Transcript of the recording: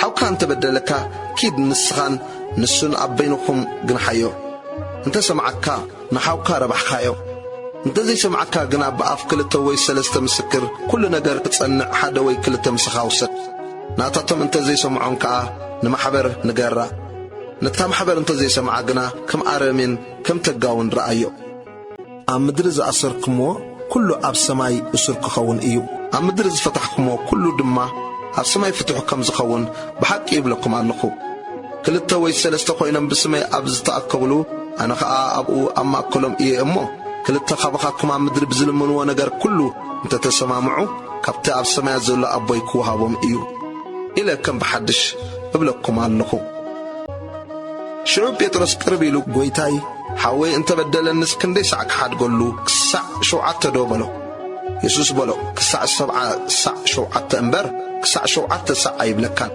ሓውካ እንተ በደለካ፣ ኪድ ንስኻን ንሱን ኣብ በይንኹም ግንሓዮ። እንተ ሰምዓካ፣ ንሓውካ ረባሕካዮ። እንተ ዘይሰምዓካ ግና፣ ብኣፍ ክልተ ወይ ሰለስተ ምስክር፣ ኩሉ ነገር ክጸንዕ ሓደ ወይ ክልተ ምሳኻ ውሰድ። ናታቶም እንተ ዘይሰምዖም ከኣ፣ ንማሕበር ንገራ። ነታ ማሕበር እንተ ዘይሰምዓ ግና፣ ከም ኣረሜን ከም ተጋውን ረኣዮ። ኣብ ምድሪ ዝኣሰርክምዎ ኩሉ ኣብ ሰማይ እሱር ክኸውን እዩ። ኣብ ምድሪ ዝፈታሕክምዎ ኩሉ ድማ ኣብ ሰማይ ፍቱሕ ከም ዝኸውን ብሓቂ ይብለኩም ኣለኹ። ክልተ ወይ ሰለስተ ኮይኖም ብስመይ ኣብ ዝተኣከብሉ፣ ኣነ ኸኣ ኣብኡ ኣብ ማእከሎም እየ እሞ፣ ክልተ ካባኻትኩም ኣብ ምድሪ ብዝልምንዎ ነገር ኩሉ እንተ ተሰማምዑ፣ ካብቲ ኣብ ሰማያት ዘሎ ኣቦይ ክወሃቦም እዩ ኢለ ከም ብሓድሽ እብለኩም ኣለኹ። ሽዑ ጴጥሮስ ቅርብ ኢሉ፣ ጎይታይ፣ ሓወይ እንተ በደለንስ ክንደይ ሳዕ ክሓድገሉ? ክሳዕ ሸውዓተ ዶ? በሎ። የሱስ በሎ፣ ክሳዕ ሰብዓ ሳዕ ሸውዓተ እምበር፣ ክሳዕ ሸውዓተ ሳዕ ኣይብለካን።